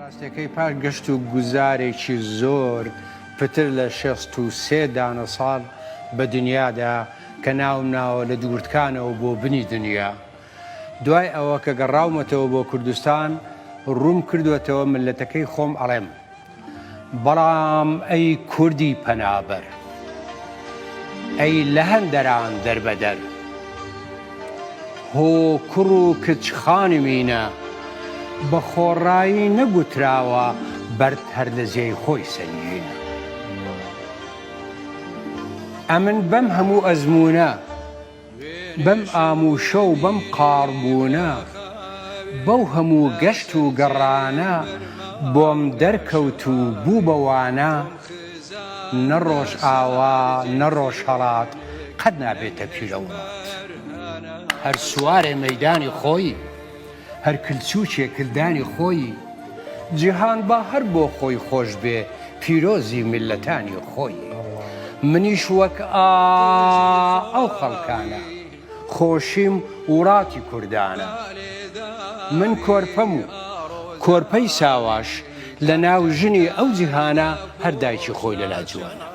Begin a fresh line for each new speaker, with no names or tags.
ڕاستەکەی پاش گەشت و گوزارێکی زۆر پتر لە 63 دانە ساڵ بە دنیادا کە ناوم ناوە لە دوورتکانەوە بۆ بنی دنیا دوای ئەوە کە گەڕاومەتەوە بۆ کوردستان ڕووم کردووەتەوە مللەتەکەی خۆم ئەڵێم بەڵام ئەی کوردی پەنابەر ئەی لە هەندەران دەربەدەر هۆ کوڕ و کچ خانمینە بە خۆڕایی نەگوتراوە بەرد هەر لە جێی خۆی سەنگینە ئەمن بەم هەموو ئەزموونە بەم ئاموشە و بەم قاڕبوونە، بەو هەموو گەشت و گەڕانە بۆم دەرکەوت و بوو بە وانە، نە ڕۆژئاوا نە ڕۆژهەڵات قەت نابێتە پیرە وڵات. هەر سوارێ مەیدانی خۆی، هەر کلچووکێ کلدانی خۆی، جیهان با هەر بۆ خۆی خۆش بێ پیرۆزی میللەتانی خۆی. منیش وەک ئا ئەو خەڵکانە خۆشیم وڵاتی کوردانە. من کۆرپەم و کۆرپەی ساواش لە ناو ژنی ئەو جیهانە هەر دایکی خۆی لەلا جوانە.